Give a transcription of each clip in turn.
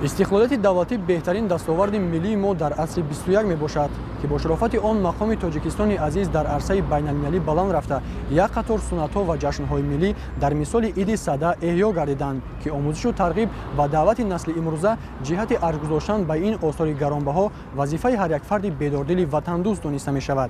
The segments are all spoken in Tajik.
Истиқлолияти давлатӣ беҳтарин дастоварди миллии мо дар асри 21 мебошад, ки бо шарофати он мақоми Тоҷикистони азиз дар арсаи байналмилалӣ баланд рафта, як қатор суннатҳо ва ҷашнҳои миллӣ дар мисоли Иди Сада эҳё гардиданд, ки омӯзишу тарғиб ва даъвати насли имрӯза ҷиҳати арҷ гузоштан ба ин осори гаронбаҳо вазифаи ҳар як фарди бедордили ватандӯст дониста мешавад.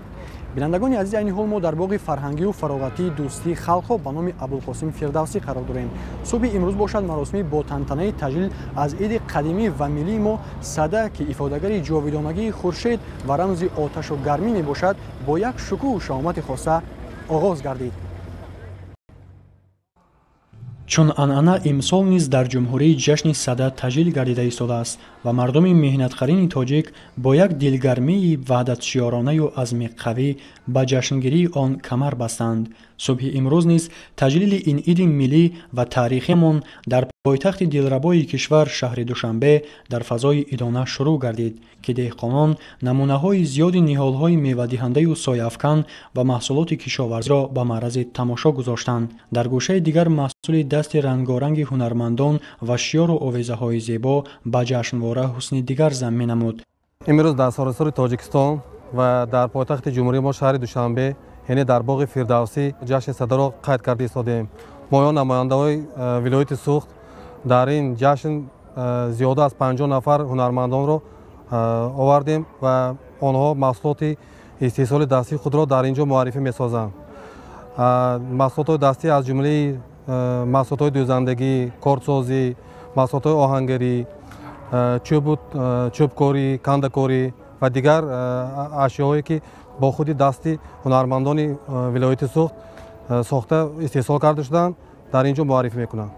Бинандагони азиз, айни ҳол мо дар боғи фарҳангию фароғатии дӯстии халқҳо ба номи Абулқосим Фирдавсӣ қарор дорем. Субҳи имрӯз бошад, маросими бо тантанаи таҷлил аз иди қадимӣ ва миллии мо Сада, ки ифодагари ҷовидонагии хуршед ва рамзи оташу гармӣ мебошад, бо як шукӯҳу шаҳомати хоса оғоз гардид. Чун анъана, имсол низ дар ҷумҳурӣ ҷашни Сада таҷлил гардида истодааст ва мардуми меҳнатқарини тоҷик бо як дилгармии ваҳдатшиёронаю азми қавӣ ба ҷашнгирии он камар бастанд. Субҳи имрӯз низ таҷлили ин иди миллӣ ва таърихиамон дар пойтахти дилрабои кишвар, шаҳри Душанбе, дар фазои идона шурӯъ гардид, ки деҳқонон намунаҳои зиёди ниҳолҳои мевадиҳандаю сояафкан ва маҳсулоти кишоварзиро ба маърази тамошо гузоштанд. Дар гӯшаи дигар маҳсули дасти рангоранги ҳунармандон ва шиёру овезаҳои зебо ба ҷашнвора ҳусни дигар зам менамуд. Имрӯз дар саросари Тоҷикистон ва дар пойтахти ҷумҳурии мо, шаҳри Душанбе, яъне дар боғи Фирдавсӣ, ҷашни Садаро қайд карда истодем. Моё, намояндаҳои вилояти Суғд, дар ин ҷашн зиёда аз 50 нафар ҳунармандонро овардем ва онҳо маҳсулоти истеҳсоли дастии худро дар ин ҷо муаррифӣ месозанд. Маҳсулотҳои дастӣ аз ҷумлаи маҳсулотҳои дӯзандагӣ, кордсозӣ, маҳсулотҳои оҳангарӣ, чӯбкорӣ, кандакорӣ ва дигар ашёҳое, ки бо худи дасти ҳунармандони вилояти Суғд сохта, истеҳсол карда шуданд, дар ин ҷо муаррифӣ мекунанд.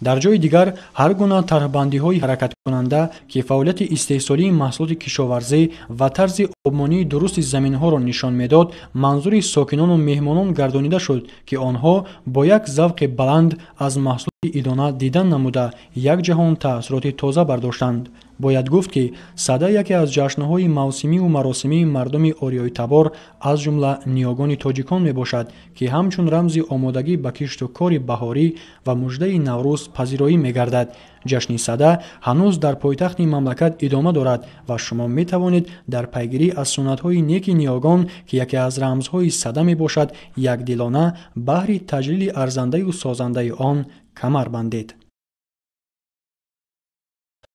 Дар ҷои дигар ҳар гуна тарҳбандиҳои ҳаракаткунанда, ки фаъолияти истеҳсолии маҳсулоти кишоварзӣ ва тарзи обмонии дурусти заминҳоро нишон медод, манзури сокинону меҳмонон гардонида шуд, ки онҳо бо як завқи баланд аз маҳсулоти идона дидан намуда, як ҷаҳон таассуроти тоза бардоштанд. Бояд гуфт, ки Сада яке аз ҷашнҳои мавсимию маросимии мардуми ориёитабор, аз ҷумла ниёгони тоҷикон мебошад, ки ҳамчун рамзи омодагӣ ба кишту кори баҳорӣ ва муждаи Наврӯз пазироӣ мегардад. Ҷашни Сада ҳанӯз дар пойтахти мамлакат идома дорад ва шумо метавонед дар пайгирӣ аз суннатҳои неки ниёгон, ки яке аз рамзҳои Сада мебошад, якдилона баҳри таҷлили арзандаю созандаи он камар бандед.